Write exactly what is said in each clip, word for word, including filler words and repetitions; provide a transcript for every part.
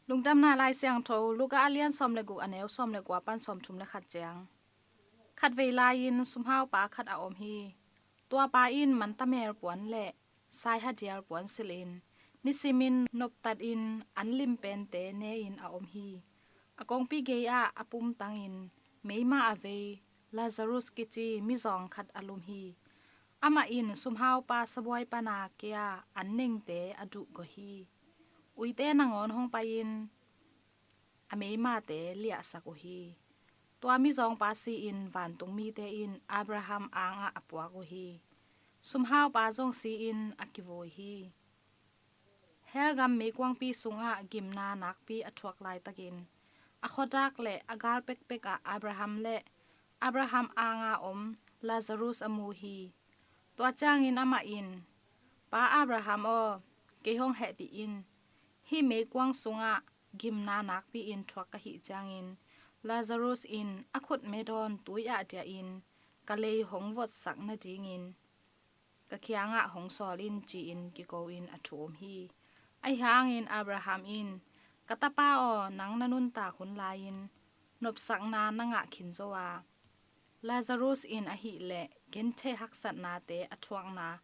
Lungdamna Lai Siangtho, Luka a lian sawm le guk, a neu sawm le kua pan sawm thum le khat ciang. Khatvei lai-in sumhaupa khat a om hi. Tuapa in mantamel puan le saihadial puan silhin, nisimin noptatin an lim pente ne-in a om hi. A kongpi gei-ah a pumtangin meima a vei Lazarus kici mizawng khat a lum hi. Amah in sumhaupa sabuai pana kei-a an nengte a duhgawh hi. Uite nangawn hong pai-in a meimate liahsak uh hi. Tua mizawngpa si-in vantung mite in Abraham angah a puak uh hi. Sumhaupa zong si-in a kivui hi. Hell gam meikuangpi sungah gimna nakpi a thuak laitakin, a khuadak le a gal pekpekah Abraham le Abraham anga om Lazarus a mu hi. Tua ciangin amah in, "Pa Abraham aw, kei hong hehpih in. Hih meikuang sungah gimna nakpi-in thuak ka hih ciangin, Lazarus in a khutme dawn tui ah diahin ka lei hong votsak nadingin ka kiangah hong sawl in," ci-in kiko-in a thum hi. Ahi hangin Abraham in, "Ka tapa aw, nang na nuntak hun lai-in nopsakna na ngah khin zo a, Lazarus in ahih leh genthei haksatnate a thuakna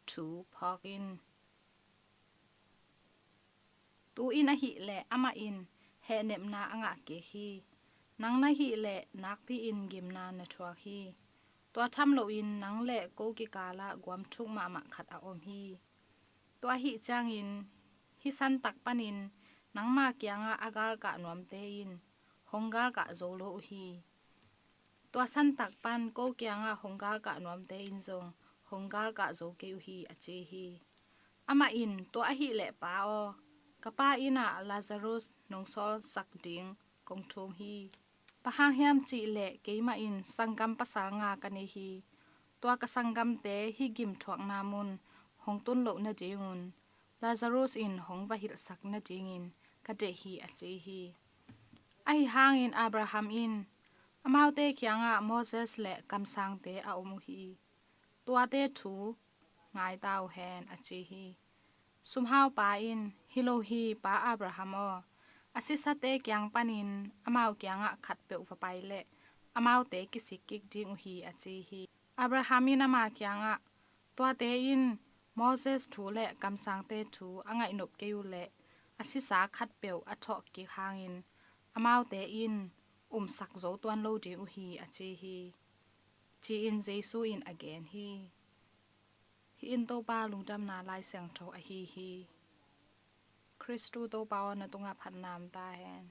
thu phawk in. Tu-in ahih leh amah in hehnepna a ngah kik hi. Nang na hih leh nakpi-in gimna na thuak hi. Tua tham loin nang le ko kikalah guam thuk mahmah khat a om hi. Tua ahih ciangin hih santak panin nangma kiangah a galkah nuamte in hong galkah zo lo uh hi. Tua santak pan ko kiangah hong galkah nuamte in zong hong galkah zo kei uh hi," a ci hi. Amah in, "Tua ahih leh pa aw, ka pa inn ah Lazarus nong sawlsak ding kong thum hi. Bang hang hiam cih leh keimah in sanggam pasal nga ka nei hi. Tua ka sanggamte hih gimthuakna mun hong tun loh nadingun Lazarus in hong va hilhsak nadingin ka deih hi," a ci hi. Ahi hangin Abraham in, "Amaute kiangah Moses le kamsangte a om uh hi. Tuate thu ngai ta uh hen," a ci hi. Sumhaupa in, "Hi lo hi, pa Abraham aw. A sisate kiang panin amau kiangah khatpeuh va pai leh amaute kisik kik ding uh hi," a ci hi. Abraham in ama kiangah, "Tuate in Moses thu le kamsangte thu a ngaihnop kei uh leh a sisa khatpeuh a thawh kik hangin amaute in umsak zo tuan lo ding uh hi," a ci hi, ci-in Jesu in a gen hi. Hih in Topa Lungdamna Lai Siangtho ahi hi. Khristu Topa aw, na tungah phatna om ta hen.